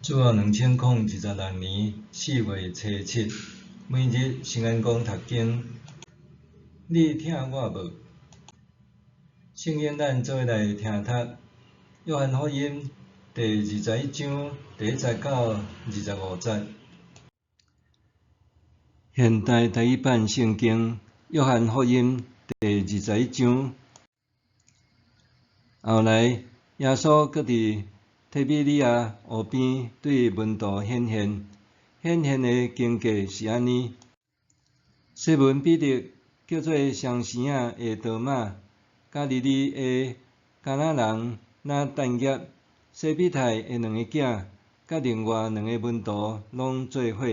主後2026年4月初7，每日新安公讀經，你疼我無？聖經咱做伙來聽讀，約翰福音第21章第1節到25節。現代台語版聖經，約翰福音第二十一章。後來，耶穌閣佇提比哩亞湖邊對門徒顯現，顯現的經過是按呢：西門彼得叫做雙生仔的多馬，加利利的迦拿人拿但業，西庇太的兩个囝，佮另外兩个門徒攏做伙。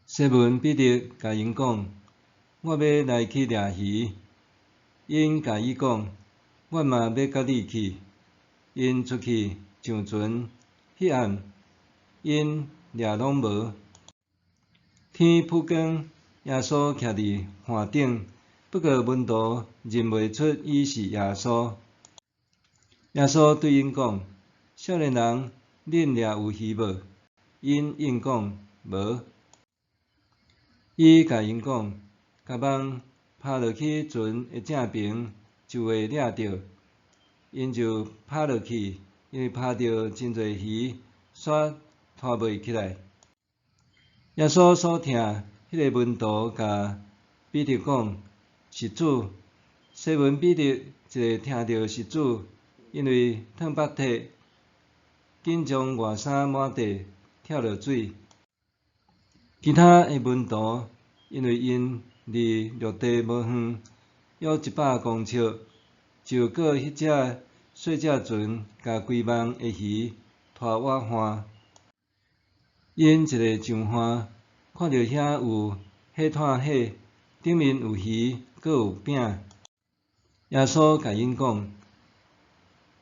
西門彼得共𪜶講：我欲來去掠魚。𪜶共伊講：阮嘛欲佮你去。𪜶出去上船，彼暗𪜶掠攏無。天晡光，耶穌徛佇岸頂，不過門徒認袂出伊是耶穌。耶穌對𪜶講：少年人，恁掠有魚無？𪜶應講：無。伊共𪜶講：共網拋落去船的正爿，就會掠著。𪜶就拋落去，因為拋著真濟魚，煞拖袂起來。耶穌所疼彼个門徒共彼得講：是主。西門彼得一下聽著是主，因為褪腹體，緊將外衫抹地，跳落水。其他的門徒因為𪜶離陸地無遠，約100公尺，就過彼隻細隻船，共規網的魚拖倚岸。𪜶一下上岸，看著遐有火炭火，頂面有魚，閣有餅。耶穌共𪜶講：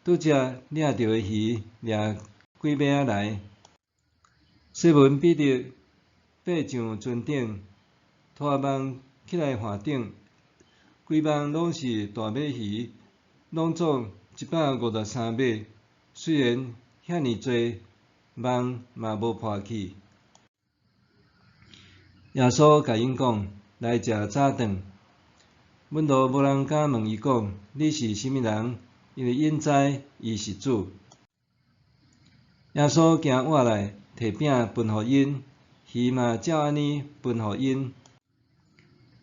拄才掠著的魚，掠幾尾仔來。西門彼得爬上船頂，拖網起來岸頂，規網攏是大尾魚，攏總153尾。雖然遐爾濟，網嘛無破去。耶穌共𪜶講：來食早頓。門徒無人敢問伊講：你是啥物人？因為𪜶知伊是主。耶穌行倚來，提餅分予𪜶，魚嘛照按呢分予𪜶。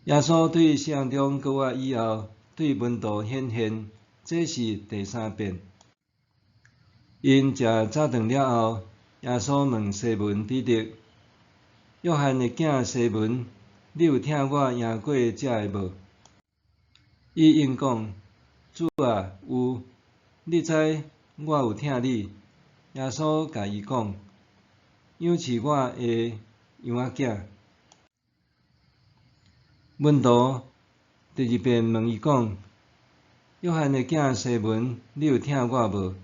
耶穌對死人中復活以後，對門徒顯現，這是第三遍。𪜶食早頓了後，耶穌問西門彼得：約翰的囝西門，你有疼我贏過這个無？伊應講：主啊，有，你知我有疼你。耶穌共伊講：養飼我的羊仔囝。門徒第二遍問伊講：約翰的囝西門，你有疼我無？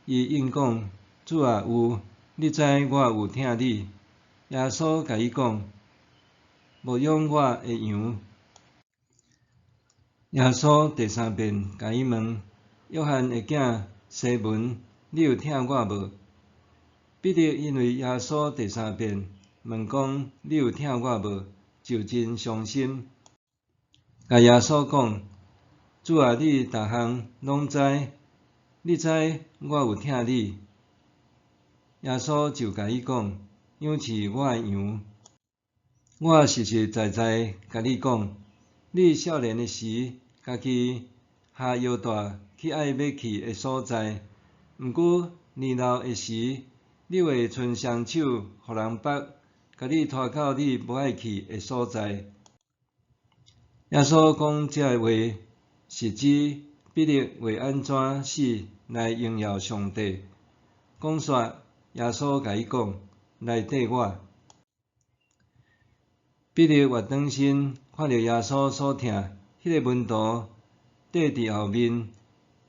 伊應講：主啊，有，你知我有疼你。耶穌共伊講：牧養我的羊。耶穌第三遍共伊問：約翰的囝西門，你有疼我無？彼得因為耶穌第三遍問講：你有疼我無？就真傷心，共耶穌講：主啊，你逐項攏知，你知我有疼你。耶穌就共伊講：養飼我的羊。我實實在在共你講，你少年的時，家己繫腰帶去愛欲去的所在；毋過年老的時，你會伸雙手，予人縛，共你拖到你無愛去的所在。耶穌講這个話，是指彼得會按怎死來榮耀上帝。講煞，耶穌共伊講：來綴我。彼得越轉身，看著耶穌所疼彼个門徒綴佇後面，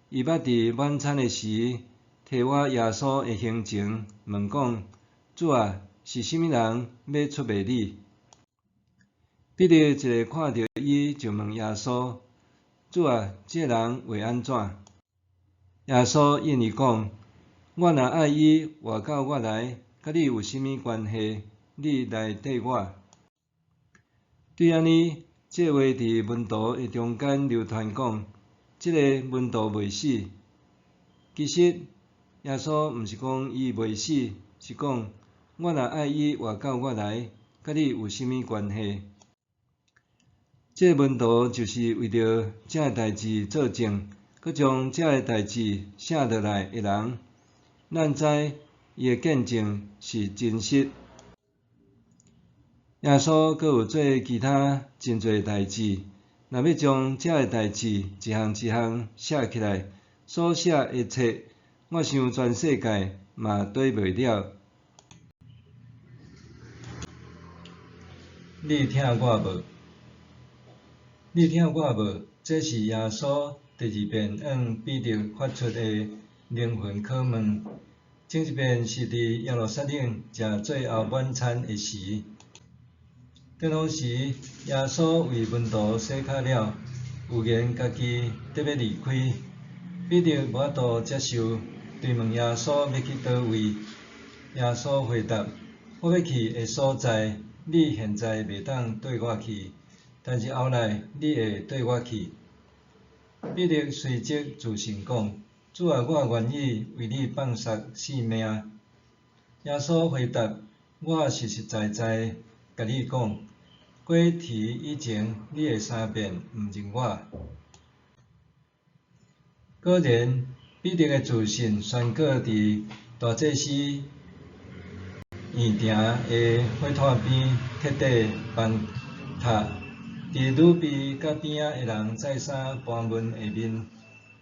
伊捌佇晚餐的時，提倚耶穌的胸前，問講：主啊，是啥物人欲出賣你？彼得一下看著伊，就問耶穌：主啊，這个人會按怎？耶穌應伊講：我若愛伊活到我來，佮你有啥物關係？你來綴我。對按呢，這話佇門徒的中間流傳講，這个門徒袂死。其實耶穌毋是講伊袂死，是講我若愛伊活到我來，佮你有啥物關係？這个門徒就是為著這个代誌做證，閣將這个代誌寫落來的人。咱知伊的見證是真實。耶穌閣有做其他真濟代誌，若欲將這个代誌一項一項寫起來，所寫的冊，我想全世界嘛綴袂了。你疼我無？你疼我無？這是耶穌第二遍向彼得發出的靈魂拷問。前一遍是佇耶路撒冷食最後晚餐的時。當當時，耶穌為門徒洗跤了，有言家己得欲離開。彼得無法度接受，追問耶穌欲去佗位。耶穌回答：我欲去的所在，你現在袂當綴我去，但是後來你會綴我去。彼得隨即自信講：主啊，我願意為你放捒性命。耶穌回答：我實實在在共你講，雞啼以前，你會三遍毋認我。果然，彼得的自信宣告佇大祭司院埕的火炭邊徹底崩塌。佇呂庇佮邊仔的人再三盤問的面，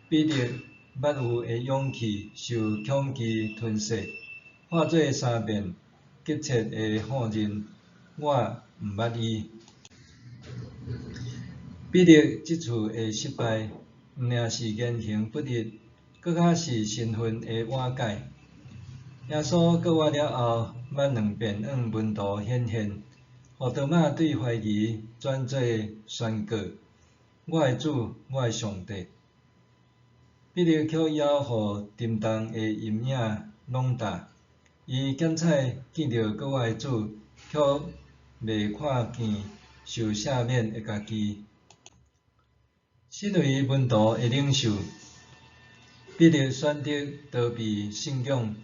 彼得捌有的勇氣受恐懼吞噬，化做三遍急切的否認：我毋捌伊。彼得這次的失敗，毋爾是言行不一，閣較是身份的瓦解。耶穌復活了後，捌兩遍向門徒顯現，予多馬對懷疑轉做宣告：我的主，我的上帝。彼得卻猶予沉重的陰影籠罩，伊檢採見著復活的主，卻袂看見受赦免的家己。身為門徒的領袖，彼得選擇逃避信仰。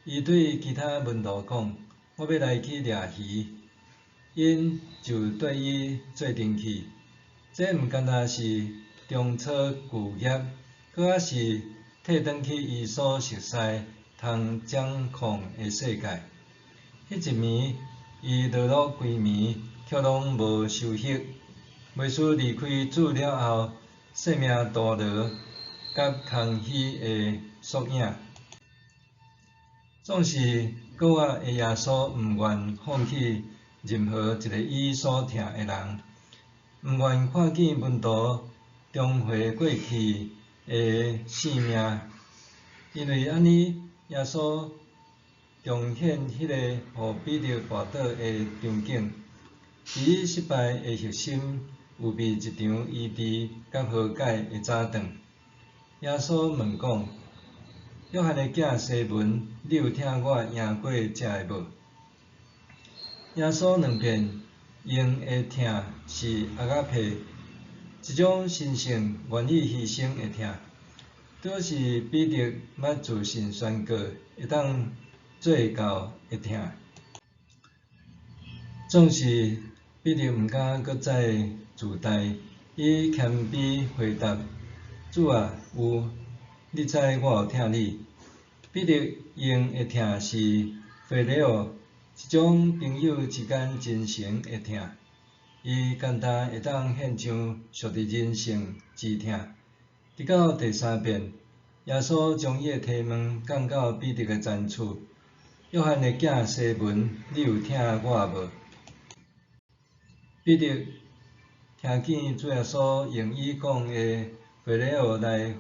伊對其他門徒講：我欲來去掠魚。𪜶就綴伊做陣去。這毋干焦是重操舊業，閣較是退轉去伊所熟似、通掌控的世界。彼一暝，伊勞碌規暝，卻攏無收穫。袂輸離開主了後，性命徒勞佮空虛的縮影。總是復活的耶穌毋願放棄任何一个伊所疼的人，毋願看見門徒重回過去的性命。因為按呢，耶穌重現彼个予彼得跋倒的場景。佇伊失敗的核心，有備一場醫治佮和解的早頓。耶穌問講：約翰的囝西門，你有疼我贏過這个無？耶穌兩遍用的疼是阿迦佩，一種神聖願意犧牲的疼。拄好是彼得捌自信宣告會當做到的疼。總是彼得毋敢閣再自大，伊謙卑回答：主啊，有，你知我有疼你。彼得用的疼是菲勒奧，一種朋友之間真誠的疼。伊簡單會當獻上屬佇人性之疼。直到第三遍，耶穌將伊的提問降到彼得的層次：約翰的囝西門，你有疼我無？彼得聽見主耶穌用伊講的菲勒奧來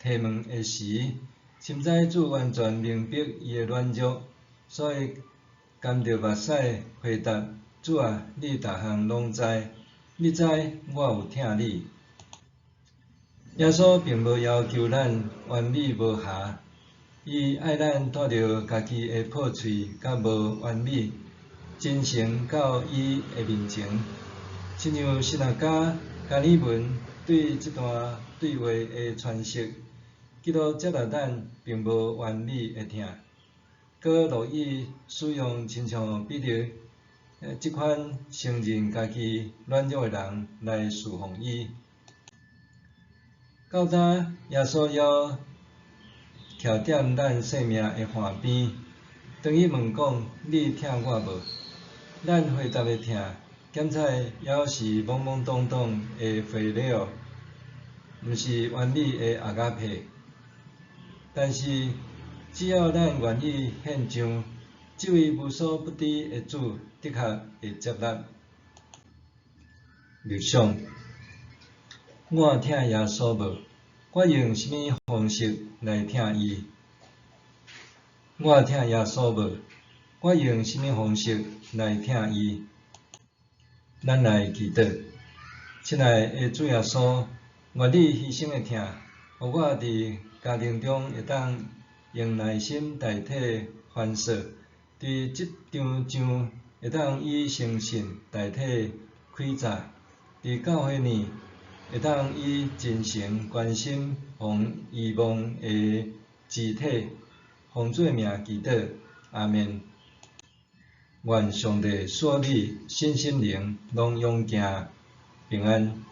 提問的時，深知主完全明白伊的軟弱，所以含著目屎回答：主啊，你逐項攏知，你知我有疼你。耶穌並無要求咱完美無瑕，伊愛咱帶著家己的破碎佮無完美，真誠到伊的面前。親像神學家加爾文對這段對話的詮釋，基督接納咱並無完美的疼，閣樂意使用親像彼得這款承認家己軟弱的人來事奉伊。到今耶穌猶徛踮咱生命的岸邊，當伊問講：你疼我無？咱回答的疼，檢採猶是懵懵懂懂的菲利奧，毋是完美的阿加帕。但是，只要咱願意獻上，這位無所不知的主的確會接納。默想，我疼耶穌無？我用啥物方式來疼伊？我疼耶穌無？我用啥物方式來疼伊？咱來祈禱，親愛的主耶穌，願你犧牲的疼，予我佇家庭中會當用耐心代替繁瑣，佇職場上會當以誠信代替詭詐，佇教會內會當以真誠關心予遺忘的肢體。奉主的名祈禱，阿們。願上帝賜予你身心靈攏勇健平安。